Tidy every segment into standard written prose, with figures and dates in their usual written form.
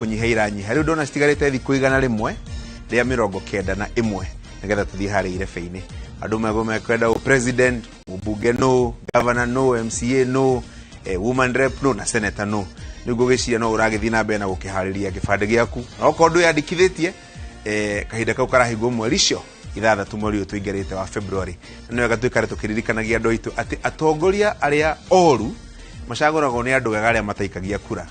Kũnyiha iranyiha. Rĩu ndona citigarĩte thikũ 191 nĩgetha tũthiĩ harĩa irebe-inĩ. Andũ megũ mekwenda ũ president, mũmbunge no, governor no, MCA no, woman rep no na senator no. Rĩu ngũgĩciria no ũragĩthiĩ na mbere na gũkĩharĩria kĩbandĩ gĩaku, na okorwo ndwĩyandĩkithĩtie, kahinda kau karahingwo mweri icio 6 mweri ũyũ tũingĩrĩte wa February. Na nĩ wega tũikare tũkĩririkanagia andũ aitũ atĩ atongoria arĩa oru macagũragwo nĩ andũ ega arĩa mataikagia kura.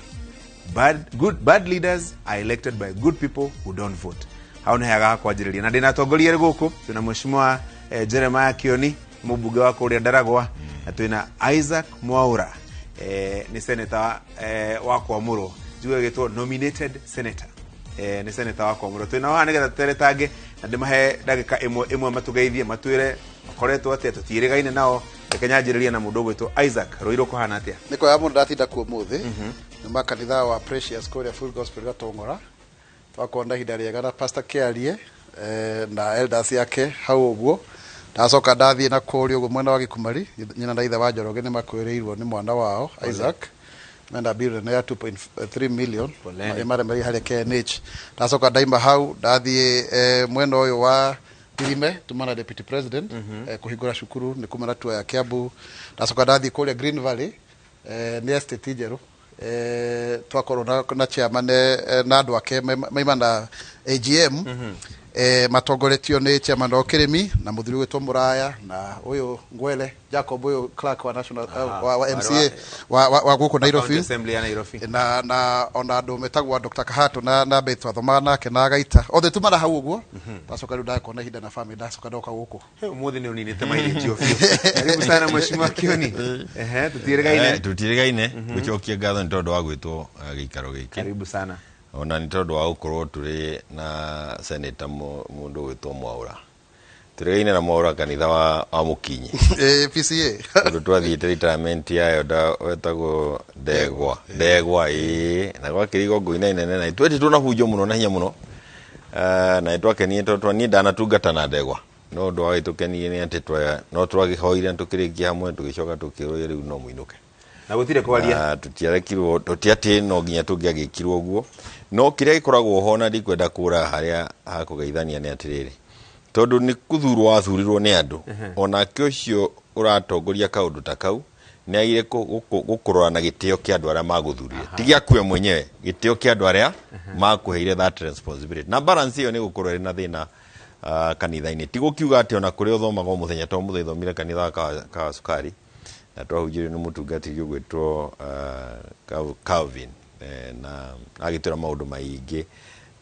Bad leaders are elected by good people who don't vote. Hau nĩ hega ha kwanjĩrĩria. Na ndĩna atongoria erĩ gũkũ, twĩna mheshimiwa Jeremiah Kioni, mũmbunge wa kũrĩa Ndaragwa, na twĩna Isaac Mwaura, nĩ senator wa kwamũrwo, njuge gĩtwo nominated senator. Nĩ senator wa kwamũrwo. Twĩna haha nĩgetha tũteretange na ndĩmahe ndagĩka ĩmwe ĩmwe matũgeithie, matwĩre makoretwo atĩa, tũtiĩrĩgaine nao. Reke nyanjĩrĩrie na mũndũ ũgwĩtwo Isaac. Rũirũ kũhana atĩa? Nĩ kwega mũno, ndatinda kuo mũthĩ nĩ makanitha wa Precious kũrĩa Full Gospel Gatong'ora. Twakorwo na ihinda rĩega na Pastor Kĩarie na elders yake hau ũguo. Ndacoka ndathiĩ na kũrĩa ũguo mwena wa Gĩkumari, nyina na ithe wa Njoroge nĩ makuĩrĩirwo nĩ mwana wao Isaac, mena bill nene ya 2.3 million. Poleni. Ĩmaremeire harĩa KNH. Ndacoka ndaima hau ndathiĩ mwena ũyũ wa Irime, tuma na deputy president kũhingũra cukuru nĩ kuma na tour ya Kiambu. Ndacoka ndathiĩ kũrĩa Green Valley, nĩ estate njerũ, twakorwo na chairman na andũ ake maima na AGM, matongoretio nĩ chairman wa Kĩrĩmi na mũthuri ũgwĩtwo Mũraya na ũyũ Ngwele Jacob, ũyũ clerk wa national wa MCA wa gũkũ Nairobi. County Assembly ya Nairobi. Na ona andũ metagwo Dr. Kahato na Beth twathomaga nake na Gaita othe tumana hau ũguo. Ndacoka rĩu ndakorwo na ihinda na family, ndacoka ndoka gũkũ. He, ũmũthĩ nĩ ũninĩte mairĩtu biũ. Karibu sana, mheshimiwa Kioni. Ehe, tũtiĩrĩgaine. Tũtiĩrĩgaine. Gũcokia ngatho nĩ tondũ wa gwĩtwo gĩikaro gĩkĩ. Karibu sana. Ona nĩ tondũ wa gũkorwo tũrĩ na senator mũndũ ũgwĩtwo Mwaura. Tũrĩgaine na Mwaura kanitha wa Mũkinyi. PCA. Tondũ twathiĩte retirement ya elder wetagwo Ndegwa. Ndegwa, ĩĩ. Na gwakĩrĩ igongona inene na twetĩtwo na bunjo mũno na hinya mũno. Na nĩ twakenire tondũ niĩ ndanatungata na Ndegwa. No ũndũ wa gĩtũkenirie nĩ atĩ no twagĩhoire na tũkĩrĩkia hamwe, tũgĩcoka tũkĩũria rĩu no mũinũke. Na gũtirĩ kwaria. Na tũtiarekirwo, tũtiatĩ no nginya tũngĩagĩkirwo ũguo. No kĩrĩa gĩkoragwo ho na ndikwenda kũra harĩa ha kũgeithania nĩ atĩrĩrĩ, tondũ nĩ kũthurwo wathurirwo nĩ andũ, onake ũcio ũratongoria kaũndũ ta kau nĩ agire gũkũrora na gĩtĩo kĩa andũ arĩa magũthurire, ti gĩaku we mwenyewe, gĩtĩo kĩa andũ arĩa makũheire that responsibility. Na balance ĩyo nĩ gũkorwo ĩrĩ na thĩna kanitha-inĩ. Ti gũkiuga atĩ ona kũrĩa ũthomaga o mũthenya, tondũ mũthenya thomire kanitha wa Kawa Sukari na twahunjĩrio nĩ mũtungatĩri ũgwĩtwo Calvin, na agĩtwĩra maũndũ maingĩ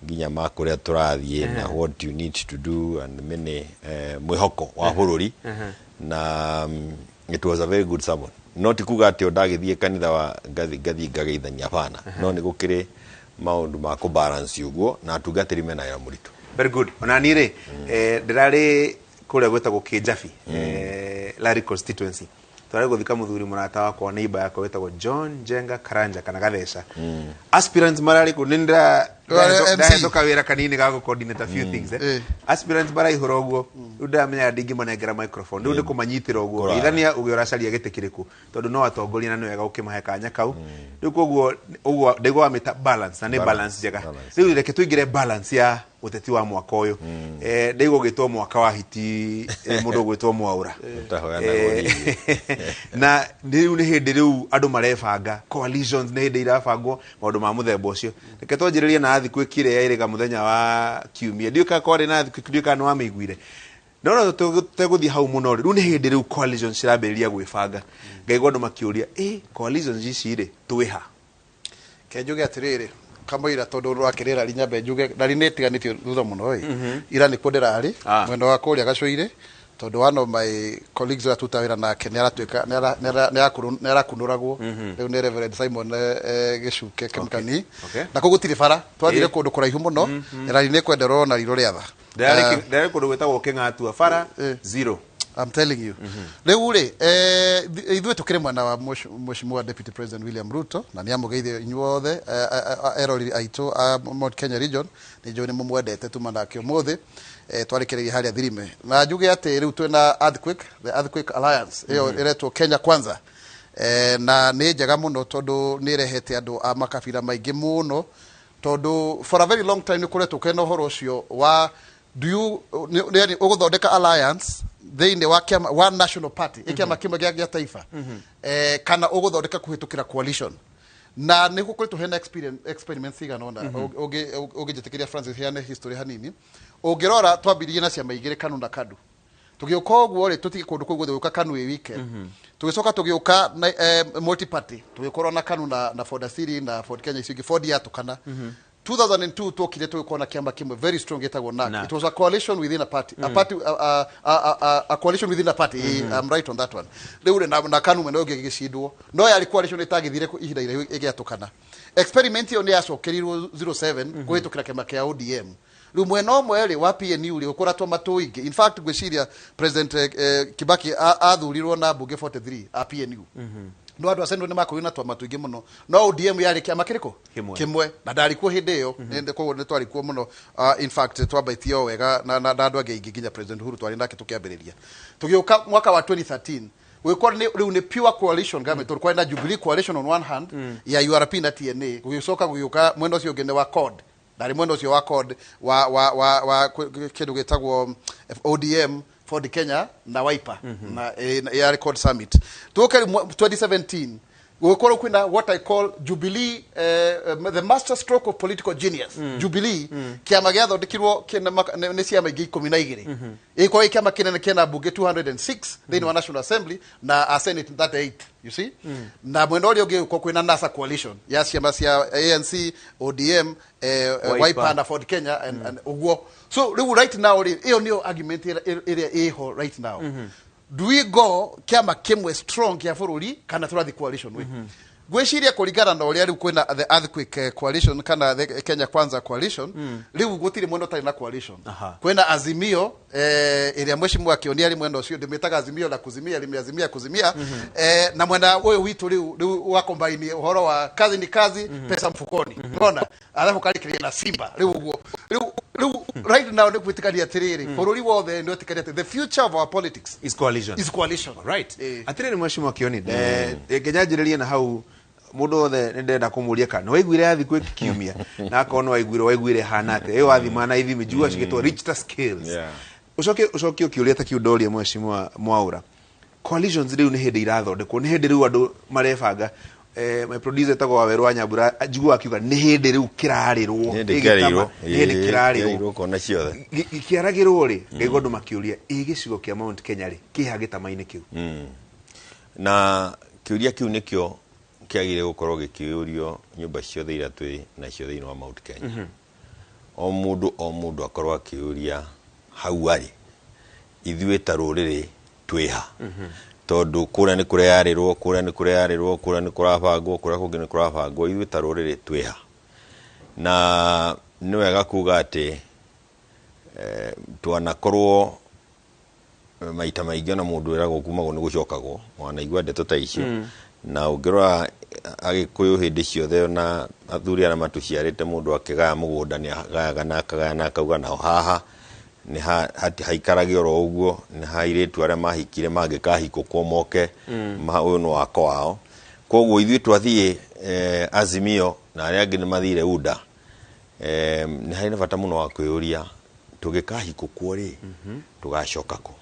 nginya ma kũrĩa tũrathiĩ na what you need to do and many, mwĩhoko wa bũrũri, na it was a very good sermon. No ti kuga atĩ o ndagĩthiĩ kanitha wa ngathi ngageithania, hapana, no nĩ gũkĩrĩ maũndũ ma kũ balance ũguo na atungatĩri mena wĩra mũritũ. Very good. Ona niĩ rĩ, ndĩrarĩ kũrĩa gwĩtagwo Kĩnjabi, Lari constituency. Twarĩ gũthika mũthuri mũrata wakwa, neighbor yakwa, wĩtagwo John Njenga Karanja kana Gatheca. Aspirants mararĩ kũ nĩ Wale MC. ndahĩtũka wĩra kanini ga gũ-coordinate a few things. Aspirants maraihũra ũguo, rĩu ndĩramenya ndingĩmanengera microphone, rĩu nĩ kũmanyitĩra ũguo. Kũraya. Geithania ũgĩ ũracaria gĩtĩ kĩrĩkũ, tondũ no atongoria na nĩ wega ũkĩmahe kanya kau. Rĩu koguo ũguo ndaigua wamĩta balance, na nĩ balance njega. Balance. Rĩu reke tũingĩre balance ya ũteti wa mwaka ũyũ. Ndaigua ũgĩtwo mwaka wa hiti, mũndũ ũgwĩtwo Mwaura. Ũtahoyanagwo rĩngĩ. Na rĩu nĩ hĩndĩ rĩu andũ marebanga coalitions, nĩ hĩndĩ irabangwo maũndũ ma mũthemba ũcio. Reke twanjĩrĩrie na earthquake ĩrĩa ĩrĩga mũthenya wa kiumia. Ndiũĩ kana kwarĩ na earthquake, ndiũĩ kana nĩ wamĩiguire. No tũtegũthiĩ hau mũno rĩ, rĩu nĩ hĩndĩ rĩu coalitions cirambĩrĩria gwĩbanga. Ngaigua andũ makĩũria, coalitions ici rĩ, twĩ ha? Ke njuge atĩrĩrĩ, kamũira tondũ rwakĩrĩra rari nyambe njuge rari nĩ ĩtiganĩtio thutha mũno ĩ. Ira nĩkuo ndĩrarĩ mwena wa kũrĩa Gacũirĩ, tondũ one of my colleagues ũrĩa tutaga wĩra nake nĩ aratuĩka nĩ arakunũragwo rĩu nĩ Reverend Simon Gĩcuke Kĩmkani. Na kũu gũtirĩ bara, twathire kũndũ kũraihu mũno, rari nĩ kwenderwo na riro rĩa tha. Ndĩrarĩ kũndũ gwĩtagwo Kĩng'atua, bara zero. I'm telling you. Rĩu rĩ, ithuĩ tũkĩrĩ mwena wa Mheshimiwa Deputy President William Ruto, na nĩ amũgeithio inyuothe eroreri aitũ a Mount Kenya region, nĩ njũĩ nĩ mũmwendete tuma nake ũmũthĩ. Twarĩkĩrĩria harĩa Thirime. Na njuge atĩ rĩu twĩna Earthquake, the Earthquake Alliance, ĩyo ĩretwo Kenya Kwanza. Na nĩ njega mũno tondũ nĩ ĩrehete andũ a makabira maingĩ mũno. Tondu for a very long time nĩ kũretwo kena ũhoro ũcio wa do you yani ũgũthondeka alliance thĩinĩ wa kĩama wa national party, kĩama kĩmwe gĩa taifa, kana ũgũthondeka kũhĩtũkĩra coalition. Na nĩ gũkoretwo hena experiments cigana ũna. Ũngĩnjĩtĩkĩria, Francis, heane history hanini. Ũngĩrora, twambiririe na ciama igĩrĩ, KANU na KADU. Tũgĩũka ũguo rĩ, tũtige kũndũ kũu guothe, gũka KANU ĩ wike. Tũgĩcoka tũgĩũka na multi party, tũgĩkorwo na KANU na Ford Asili na Ford Kenya, icio ingĩ. Ford yatũkana 2002, twokire tũgĩkorwo na kĩama kĩmwe very strong gĩtagwo NARC. NARC. It was a coalition within a party, a party, a coalition within a party. I'm right on that one. Rĩu rĩ, na KANU mwena ũyũ ũngĩ gĩgĩcindwo, no yarĩ coalition ĩtagĩthire ihinda iraihu, ĩgĩatũkana. Experiment ĩyo nĩ yacokerirwo 07 kũhĩtũkĩra kĩama kĩa ODM. Rĩu mwena ũmwe rĩ wa PNU rĩ, ũkoretwo matũ ingĩ. In fact, ngwĩciria President Kibaki athurirwo na mbunge 43 a PNU, no andũ a Central nĩ makorirwo na twama tũingĩ mũno, no ODM yarĩ kĩama kĩrĩkũ? Kĩmwe. Kĩmwe. Na ndarĩ kuo hĩndĩ ĩyo. Koguo nĩ twarĩ kuo mũno. In fact, twambaitie o wega na andũ angĩ aingĩ, nginya President Uhuru twarĩ nake tũkĩambĩrĩria. Tũgĩũka mwaka wa 2013, gũgĩkorwo nĩ rĩu nĩ pure coalition government, tondũ kwarĩ na Jubilee coalition on one hand ya URP na TNA. Gũgĩcoka gũgĩũka mwena ũcio ũngĩ nĩ wa CORD, ndarĩ mwena ũcio wa CORD wa kĩndũ gĩtagwo ODM, Ford Kenya na Wiper, na yarĩ CORD summit. Tũke rĩu 2017, gũgĩkorwo kwĩna what I call Jubilee, the master stroke of political genius. Jubilee, kĩama gĩathondekirwo kĩna nĩ ciama ingĩ 12, ĩgĩkorwo ĩ kĩama kĩnene kĩna mbunge 206 thĩinĩ wa National Assembly na a Senate 38, you see. Na mwena ũrĩa ũngĩ gũkorwo kwĩna NASA coalition ya ciama cia ANC, ODM, Wiper. Wiper na Ford Kenya and ũguo. So rĩu right now rĩ, ĩyo nĩyo argument ĩrĩa ĩho right now: do we go kĩama kĩmwe strong kĩa bũrũri, kana tũrathiĩ coalition way? Ngwĩciria kũringana na ũrĩa rĩu kwĩna the earthquake coalition kana the Kenya Kwanza coalition, rĩu gũtirĩ mwena ũtarĩ na coalition. Kwĩna Azimio, ĩrĩa mheshimiwa akĩonia arĩ mwena ũcio, ndĩmĩtaga Azimio na kuzimia, limeazimia kuzimia, na mwena ũyũ witũ rĩu wa combine ũhoro wa kazi ni kazi, pesa mfukoni, unaona, alafu karĩkĩrĩria na Simba. Rĩu ũguo rĩu right now nĩ gwĩtĩkania atĩrĩrĩ, bũrũri wothe nĩ wetĩkania atĩ the future of our politics is coalition. Is coalition. Right. Atirĩrĩ, mheshimiwa Kioni, nginya njĩrĩrie na hau, mũndũ wothe nĩ ndĩrenda kũmũria kana nĩ waiguire yathi kwĩ kiumia, na akorwo nĩ waiguire, waiguire hana atĩa ĩyo wathima na ithimi njigua cigĩtwo Richter scales? Ũcoke ũkĩũria ta kĩu ndoria mheshimiwa Mwaura, coalitions rĩu nĩ hĩndĩ irathondekwo, nĩ hĩndĩ rĩu andũ marebanga. My producer etagwo Waweru wa Nyambura, njiguaga akiuga nĩ hĩndĩ rĩu kĩrarĩrwo. Nĩ hĩndĩ Ĩ gĩtama, kĩarĩirwo. nĩ hĩndĩ kĩrarĩrwo. Kĩarĩirwo kona ciothe. Gĩkĩaragĩrwo rĩ, ngaigua andũ makĩũria, ĩ gĩcigo kĩa Mount Kenya rĩ, kĩha gĩtama-inĩ kĩu? Na kĩũria kĩu nĩkĩo kĩagĩrĩire gũkorwo gĩkĩũrio nyũmba ciothe iria twĩ nacio thĩinĩ wa Mount Kenya. O mũndũ, o mũndũ akorwo akĩũria hau arĩ, ithuĩ ta rũrĩrĩ twĩha? Tondũ kũrĩa nĩ kũreyarĩrwo, kũrĩa nĩ kũreyarĩrwo, kũrĩa nĩ kũrabangwo, kũrĩa kũngĩ nĩ kũrabangwo, ithuĩ ta rũrĩrĩ twĩha? Na nĩ wega kuga atĩ twanakorwo maita maingĩ ona mũndũ ĩragwo kumagwo nĩ gũcokagwo, wanaigua ndeto ta icio. Na ũngĩrora Agĩkũyũ hĩndĩ ciothe, ona athuri arĩa matũciarĩte, mũndũ akĩgaya mũgũnda nĩ agayaga na akagaya na akauga nao haha nĩ haikarage oro ũguo, nĩ ha airĩtu arĩa mahikire mangĩkahikũkwo moke ũyũ nĩ wako wao. Koguo ithuĩ twathiĩ Azimio na arĩa angĩ nĩ mathire UDA, nĩ harĩ na bata mũno wa kwĩyũria, tũgĩkahikũkwo rĩ, tũgacoka kũ?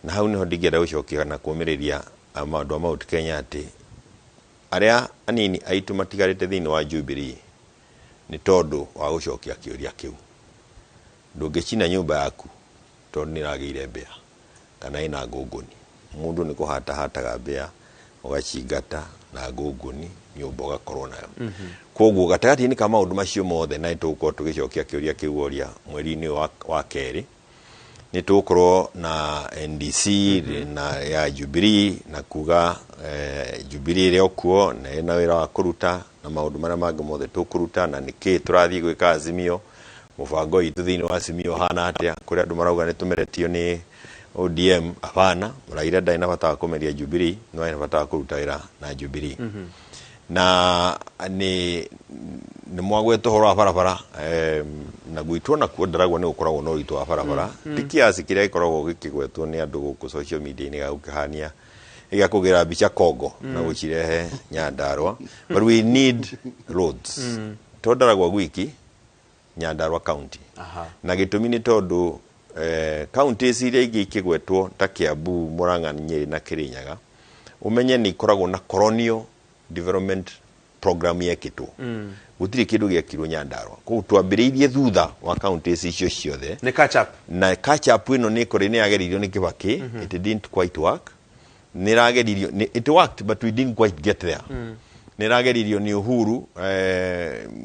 Na hau nĩho ndingĩenda gũcokia na kũmĩrĩria andũ a Mount Kenya atĩ arĩa anini aitũ matigarĩte thĩinĩ wa Jubilee nĩ tondũ wa gũcokia kĩũria kĩu. Ndũngĩcina nyũmba yaku tondũ nĩ ĩragĩire mbĩa kana ĩna ngũngũni. Mũndũ nĩ kũhata hataga mbĩa, ũgacingata na ngũngũni, nyũmba ũgakorwo nayo. Koguo gatagatĩ-inĩ ka maũndũ macio mothe, na nĩ tũgũkorwo tũgĩcokia kĩũria kĩu woria mweri-inĩ ũyũ wa kerĩ, nĩ tũgũkorwo na NDC na ya Jubilee na kuga Jubilee ĩrĩ o kuo na ĩna wĩra wa kũruta na maũndũ marĩa mangĩ mothe tũkũruta, na nĩkĩ tũrathiĩ gwĩka Azimio, mũbango witũ thĩinĩ wa Azimio ũhana atĩa, kũrĩa andũ marauga nĩ tũmeretio nĩ ODM. Hapana, Raila ndarĩ na bata wa kũmeria Jubilee, no arĩ na bata wa kũruta wĩra na Jubilee. Na nĩ mwagweta ũhoro wa barabara, na gwitũ nakuo ndaragwo nĩ gũkoragwo na ũritũ wa barabara, ti kiasi kĩrĩa gĩkoragwo gĩkĩgwetwo nĩ andũ gũkũ social media-inĩ gĩa gũkĩhania gĩa kũgĩra mbica Congo na gũcirehe Nyandarua, but we need roads. To Ndaragwa gwiki, Nyandarua County. Na gĩtũmi nĩ tondũ counties iria ingĩ ikĩgwetwo ta Kiambu, Murang'a, Nyeri na Kirinyaga, ũmenye nĩ ikoragwo na colonial development program yekĩtwo. Gũtirĩ kĩndũ gĩekirwo Nyandarua, koguo twambĩrĩirie thutha wa counties icio ciothe. Nĩ catch up. Na catch up ĩno nĩ kũrĩ nĩ yageririo nĩ Kibaki. It didn't quite work. Nĩ ĩrageririo it worked, but we didn't quite get there. Nĩ ĩrageririo nĩ Uhuru,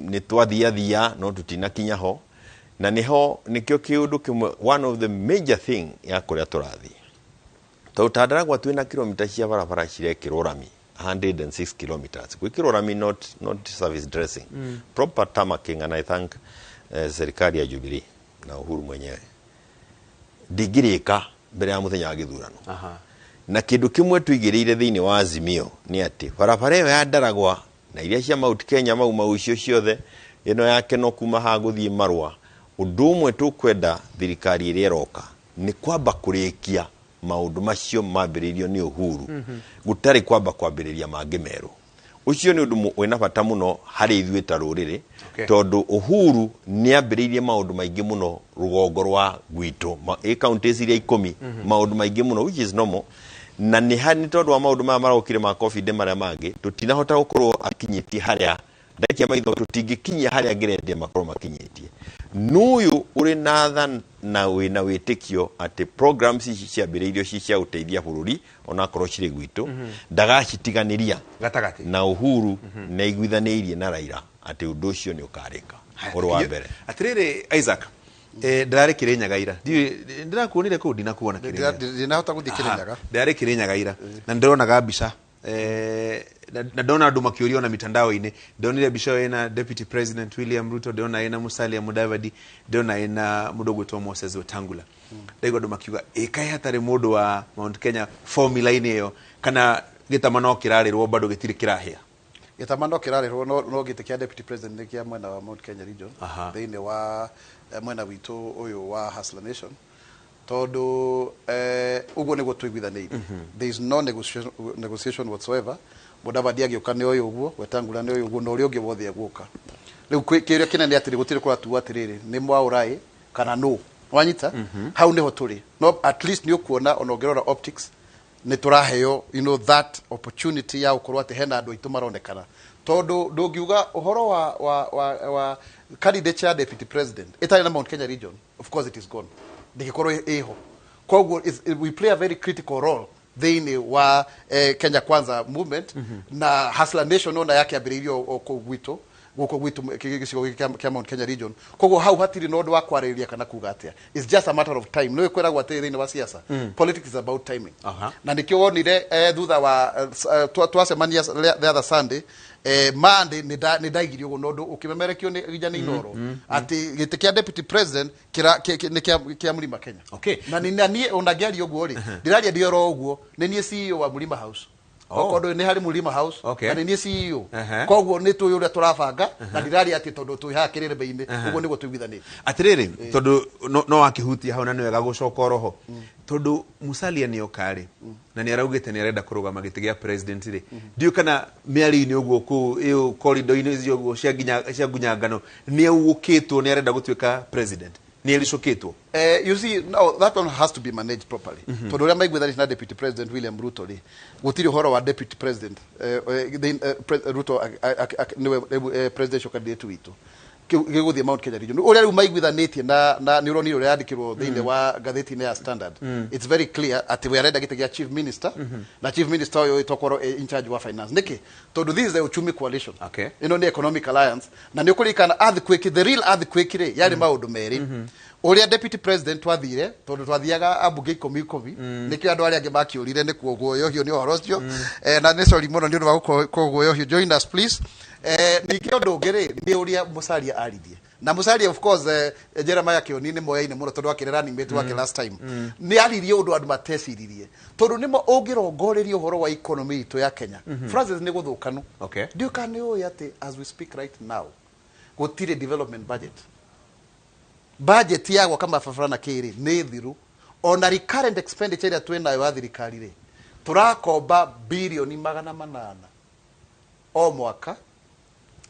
nĩ twathiathia no tũtinakinya ho, na nĩho nĩkĩo kĩũndũ kĩmwe, one of the major thing ya kũrĩa tũrathiĩ, tondũ ta Ndaragwa twĩna kilomita cia barabara cirekĩrwo rami, 106 kilometers gwĩkĩrwo rami, not service dressing, proper tarmacking. And I thank serikali ya Jubilee na Uhuru mwenyewe. Ndingĩrĩka mbere ya mũthenya wa gĩthurano. Na kĩndũ kĩmwe tũigĩrĩire thĩinĩ wa Azimio nĩ atĩ barabara ĩyo ya Ndaragwa na iria cia Mount Kenya, mau mau icio ciothe, ĩno ya Keno kuma haha gũthiĩ Marũa, ũndũ ũmwe tũkwenda thirikari ĩrĩa ĩroka nĩ kwamba kũrĩkia maũndũ macio mambĩrĩirio nĩ Uhuru, gũtarĩ kwamba kwambĩrĩria mangĩ merũ. Ũcio nĩ ũndũ wĩna bata mũno harĩ ithuĩ ta rũrĩrĩ, tondũ Uhuru nĩ ambĩrĩirie maũndũ maingĩ mũno rũgongo rwa gwitũ, ĩ counties iria 10, maũndũ maingĩ mũno, which is normal. Na nĩ tondũ wa maũndũ maya marokire ma COVID marĩa mangĩ, tũtinahota gũkorwo akinyĩtie harĩa ndaikia maitho, tũtingĩkinyia harĩa ngĩrendia makorwo makinyĩtie. Nũyũ ũrĩ na tha na wĩna wĩtĩkio atĩ programs ici ciambĩrĩirio ci cia gũteithia bũrũri, onakorwo cirĩ gwitũ, ndagacitiganĩria gatagatĩ. Na Uhuru nĩ aiguithanĩirie na Raila atĩ ũndũ ũcio nĩ ũkarĩka ũrĩ wa mbere. Atirĩrĩ Isaac, ndĩrarĩ Kĩrĩnyaga ira. Ndiũĩ ndĩrakuonire kũu, ndinakuona Kĩrĩnyaga. Ndinahota gũthiĩ Kĩrĩnyaga. Ndĩrarĩ Kĩrĩnyaga ira na ndĩronaga mbica, na ndona andũ makĩũrio na mitandao-inĩ. Ndonire mbica ĩyo ĩna Deputy President William Ruto, ndĩrona ĩna Musalia Mudavadi, ndĩrona ĩna mũndũ ũgwĩtwo Moses Wetangula. Ndaigua andũ makiuga, ĩ kaĩ hatarĩ mũndũ wa Mount Kenya formula-inĩ ĩyo, kana gĩtama no kĩrarĩrwo bado gĩtirĩ kĩrahĩa? Gĩtama no kĩrarĩrwo, no gĩtĩ kĩa deputy president nĩ kĩa mwena wa Mount Kenya region, thĩinĩ wa mwena witũ ũyũ wa Hustler Nation, tondũ ũguo nĩguo tũiguithanĩirie. There is no negotiation whatsoever. Mudavadi agĩũka nĩ ũyũ ũguo, Wetangula nĩ ũyũ ũguo, na ũrĩa ũngĩ wothe egũka. Rĩu kĩũria kĩnene atĩrĩ, gũtirĩ kũratuo atĩrĩrĩ nĩ Mwaũraĩ kana nũ wanyita. Hau nĩho tũrĩ, no at least nĩ ũkuona ona ũngĩrora optics nĩ tũraheo that opportunity ya gũkorwo atĩ hena andũ aitũ maronekana, tondũ ndũngiuga ũhoro wa candidate ya deputy president ĩtarĩ na Mount Kenya region. Of course it is gone, ndĩngĩkorwo ĩho. Koguo we play a very critical role thĩinĩ wa Kenya Kwanza movement na Hustler Nation, ona yakĩambĩrĩirio o kũu gwitũ, gũkũ gwitũ gĩcigo gĩkĩ kĩa Mount Kenya region. Koguo hau hatirĩ na ũndũ wa kwarĩrĩria kana kuga atĩa. It's just a matter of time. Nĩ kwĩragwo atĩ thĩinĩ wa siasa, politics is about timing. Na nĩkĩo wonire thutha wa twacemania the other Sunday, Monday nĩ ndaigirio ũguo na ũndũ ũkĩmemerekio nĩ nginya nĩ Inoro atĩ gĩtĩ kĩa deputy president nĩ kĩa Mlima Kenya. Na nĩ na niĩ ona ngĩaria ũguo rĩ, ndĩraria ndĩ oro ũguo, nĩ niĩ CEO wa Mlima House. Okorwo nĩ harĩ Mlima House, na nĩ niĩ CEO. Koguo nĩ tũĩ ũrĩa tũrabanga, na ndiraria atĩ tondũ twĩ haha kĩrĩrĩmbe-inĩ. Ũguo nĩguo tũiguithanĩtie. Atirĩrĩ, tondũ no wakĩhutia hau na nĩ wega gũcoka oroho, tondũ Musalia nĩ oka rĩ, na nĩ araugĩte nĩ arenda kũrũgama gĩtĩ gĩa president rĩ, ndiũĩ kana mĩario-inĩ ũguo kũu ĩyo corridor-inĩ icio ũguo cia nginya cia ngunyangano nĩ augũkĩtwo nĩ arenda gũtuĩka president, nĩ ericũkĩtwo? You see, no, that one has to be managed properly. Tondũ ũrĩa maiguithanĩtie na Deputy President William Ruto rĩ, gũtirĩ ũhoro wa Deputy President Ruto nĩwe presidential candidate witũ. Gĩgũthiĩ Mount Kenya region. Ũrĩa rĩu maiguithanĩtie na nĩ ũronire ũrĩa yandĩkirwo thĩinĩ wa ngathĩti-inĩ ya Standard. It's very clear atĩ we arenda gĩtĩ gĩa chief minister, na chief minister ũyũ ĩtokorwo in charge wa finance. Nĩkĩ? Tondũ this is the uchumi coalition. Ĩno nĩ economic alliance, na nĩ ũkũririkana earthquake, the real earthquake rĩ, yarĩ maũndũ merĩ. Ũrĩa deputy president twathire, tondũ twathiaga ambunge 10 10, nĩkĩo andũ arĩa angĩ makĩũrire nĩ kuoguoyohio nĩ ũhoro ũcio. Na nĩ sorry mũno nĩ ũndũ wa kũguoyohio. Join us please. Ningĩ ũndũ ũngĩ rĩ, nĩ ũrĩa Musalia aririe, na Musalia of course, Jeremiah Kioni nĩ moyaine mũno tondũ akĩrĩ running mate wake last time. Nĩ aririe ũndũ andũ mateciririe, tondũ nĩmo ũngĩrongoreria ũhoro wa economy itũ ya Kenya, Francis, nĩ gũthũkanu. Ndiũĩ kana nĩ ũĩ atĩ as we speak right now gũtirĩ development budget. Budget ya gwaka mabarabara na kĩrĩ nĩ thiru. Ona recurrent expenditure ĩrĩa twĩ nayo ya thirikari rĩ, tũrakomba birioni 800 o mwaka.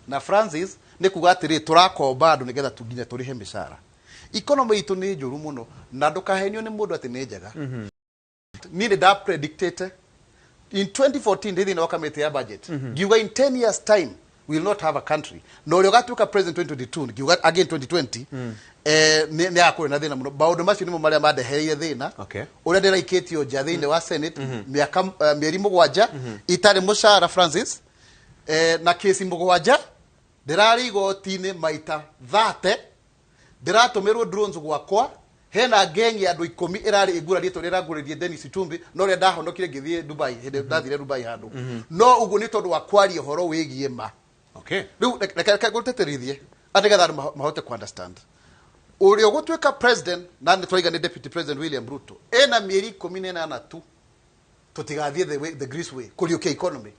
Na Francis, Nĩ kuga atĩrĩ, tũrakomba andũ nĩgetha nginya tũrĩhe mĩcara. Economy itũ nĩ njũru mũno, na ndũkahenio nĩ mũndũ atĩ nĩ njega. Niĩ nĩ ndapredictĩte in 2014 ndĩ thĩinĩ wa kamĩtĩ ya budget, ngiuga in 10 years time we will not have a country. Na ũrĩa ũgatuĩka president 2022, ngiuga again 2020, nĩ agakorwo na thĩna mũno. Maũndũ macio nĩmo marĩa mandehereire thĩna ũrĩa ndĩraikĩtio nja thĩinĩ wa Senate mĩaka, mĩeri 7 itarĩ mũcara, Francis, na kesi 7 ndĩrarĩ igoti-inĩ maita 30, ndĩratũmĩrwo drones gwakwa, hena ngengi ya andũ 10 ĩrarĩ ĩngurarie tondũ ĩrangurĩrie Dennis Itumbi, no ũrĩa ndahonokire ngĩthiĩ Dubai hĩndĩ ndathire Dubai handũ, no ũguo nĩ tondũ wa kwaria ũhoro wĩgiĩ ma. Rĩu reke ngũtĩtĩrithie atĩ nĩgetha andũ mahote ku understand ũrĩa ũgũtuĩka president, na nĩ twaiga nĩ Deputy President William Ruto, ena mĩeri 18 tu. Tũtigathiĩ the way, the Greece way, kũriũkia economy.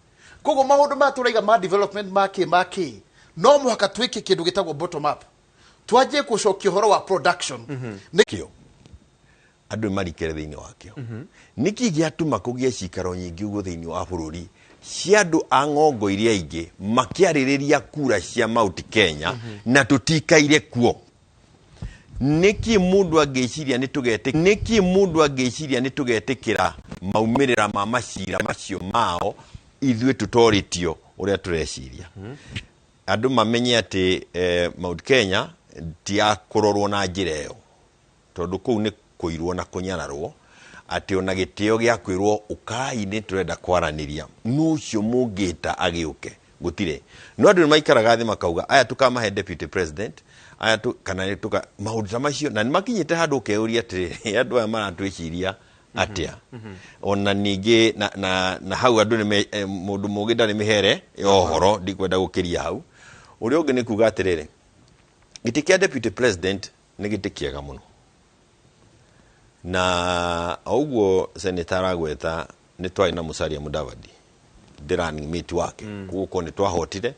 Koguo maũndũ maya tũraiga ma development ma kĩ no mũhaka twĩke kĩndũ gĩtagwo bottom up, twanjie gũcokia ũhoro wa production nĩ Kĩo andũ nĩ marikĩre thĩinĩ wakĩo. Nĩkĩ gĩatũma kũgĩe cikaro nyingĩ ũguo thĩinĩ wa bũrũri cia andũ a ng'ongo iria ingĩ makĩarĩrĩria kura cia Mount Kenya na tũtikaire kuo? Nĩkĩ mũndũ angĩciria nĩ tũgetĩ, nĩkĩ mũndũ angĩciria nĩ tũgetĩkĩra maumĩrĩra ma macira macio mao ithuĩ tũtorĩtio ũrĩa tũreciria? Andũ mamenye atĩ Mount Kenya ti ya kũrorwo na njĩra ĩyo, tondũ kũu nĩ kũirwo na kũnyararwo, atĩ ona gĩtĩo gĩa kwĩrwo ũkai nĩ tũrenda kwaranĩria nũ ũcio mũngĩta agĩũke gũtirĩ. No andũ nĩ maikaraga thĩ makauga aya tũkamahe deputy president, aya tu, kana nĩ tũka maũndũ ta macio, na nĩ makinyĩte handũ ũkeyũria atĩrĩrĩ, andũ aya maratwĩciria atĩa? Ona ningĩ na hau andũ nĩ mũndũ mũgĩ ndarĩ mĩhere ya ũhoro, ndikwenda gũkĩria hau. Ũrĩa ũngĩ nĩ kuga atĩrĩrĩ, gĩtĩ kĩa deputy president nĩ gĩtĩ kĩega mũno, na o ũguo senator aragweta, nĩ twarĩ na Musalia Mudavadi ndĩ running mate wake. Koguo korwo nĩ twahotire,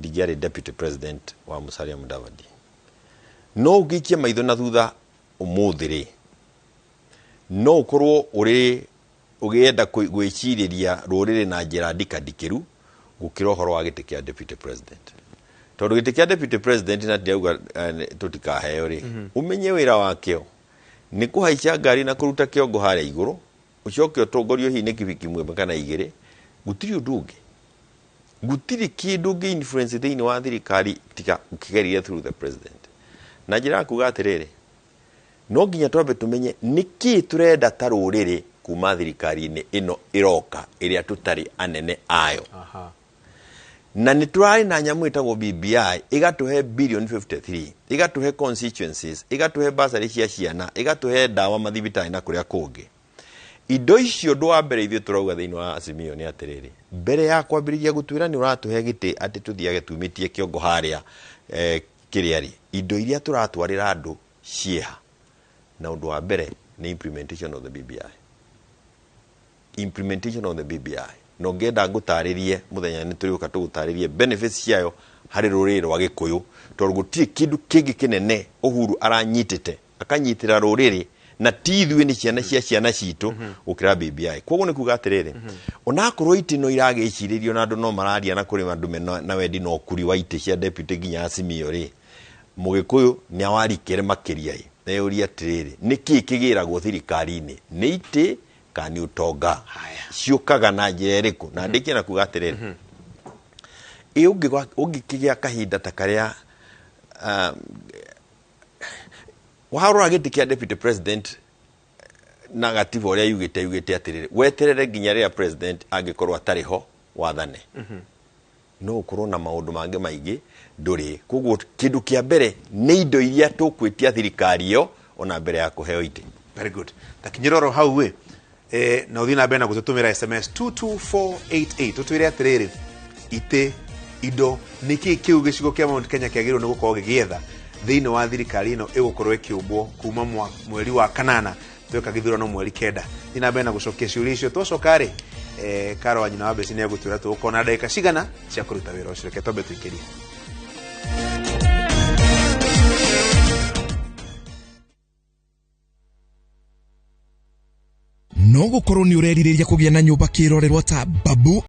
ndingĩarĩ deputy president wa Musalia Mudavadi. No ũngĩikia maitho na thutha ũmũthĩ rĩ, no ũkorwo ũrĩ ũgĩenda gwĩcirĩria rũrĩrĩ na njĩra ndikandikĩru gũkĩra ũhoro wa gĩtĩ kĩa deputy president, tondũ gĩtĩ kĩa deputy president, na ndirauga tũtikaheo rĩ, ũmenye wĩra wakĩo nĩ kũhaica ngari na kũruta kĩongo harĩa igũrũ, ũcoke ũtongorio hihi nĩ kibiki mwembe kana igĩrĩ. Gũtirĩ ũndũ ũngĩ, gũtirĩ kĩndũ ũngĩ influence thĩinĩ wa thirikari tiga ũkĩgeria through the president. Na njĩra ya kuga atĩrĩrĩ, no nginya twambe tũmenye nĩkĩ tũrenda ta rũrĩrĩ kuma thirikari-inĩ ĩno ĩroka ĩrĩa tũtarĩ anene ayo. Na nĩ tũrarĩ na nyamũ ĩtagwo BBI, ĩgatũhe billion 53, ĩgatũhe constituencies, ĩgatũhe bursary cia ciana, ĩgatũhe ndawa mathibitarĩ na kũrĩa kũngĩ. Indo icio, ũndũ wa mbere ithuĩ tũrauga thĩinĩ wa Azimio nĩ atĩrĩrĩ, mbere ya kwambĩrĩria gũtwĩra nĩ ũratũhe gĩtĩ atĩ tũthiage tumĩtie kĩongo harĩa, kĩrĩa rĩ, indo iria tũratwarĩra andũ ciĩha? Na ũndũ wa mbere nĩ implementation of the BBI, implementation of the BBI. Na ũngĩenda ngũtarĩrie mũthenya nĩ tũrĩũka tũgũtarĩrie benefits ciayo harĩ rũrĩrĩ rwa Gĩkũyũ, tondũ gũtirĩ kĩndũ kĩngĩ kĩnene Uhuru aranyitĩte akanyitĩra rũrĩrĩ, na ti ithuĩ, nĩ ciana cia ciana citũ, gũkĩra BBI. Koguo nĩ kuga atĩrĩrĩ, onakorwo itĩ no iragĩcirĩrio na andũ no mararia na kũrĩ andũ mena na wendi na ũkuri wa itĩ cia deputy nginya Azimio rĩ, Mũgĩkũyũ nĩ awarikĩre makĩria ĩ eyũria atĩrĩrĩ, nĩ kĩĩ kĩgĩragwo thirikari-inĩ, nĩ itĩ kana nĩ ũtonga? Ciũkaga na njĩra ĩrĩkũ? Na ndĩkie na kuga atĩrĩrĩ, ĩ ũngĩkĩgĩa kahinda ta karĩa warora gĩtĩ kĩa deputy president na gatiba ũrĩa yugĩte atĩrĩrĩ, weterere nginya rĩrĩa president angĩkorwo atarĩ ho wathane, no ũkorwo na maũndũ mangĩ maingĩ ndũrĩ. Koguo kĩndũ kĩa mbere nĩ indo iria tũkwĩtia thirikari ĩyo ona mbere ya kũheo itĩ. Very good. Takinyĩra oro hau ĩ, na ũthiĩ na mbere na gũtũtũmĩra SMS 22488, tũtwĩre atĩrĩrĩ, itĩ, indo, nĩkĩ kĩu gĩcigo kĩa Mount Kenya kĩagĩrĩirwo nĩ gũkorwo gĩgĩetha thĩinĩ wa thirikari ĩno ĩgũkorwo ĩkĩũmbwo kuma mweri wa kanana tweka gĩthurano mweri 9. Thiĩ na mbere na gũcokia ciũria icio. Twacoka rĩ, Karo wa nyina wa Mbeci nĩ egũtwĩra tũgũkorwo na ndagĩka cigana cia kũruta wĩra ũcio. Reke twambe tũikĩrie. No gũkorwo nĩ ũrerirĩria kũgĩa na nyũmba kĩrorerwa ta Babu.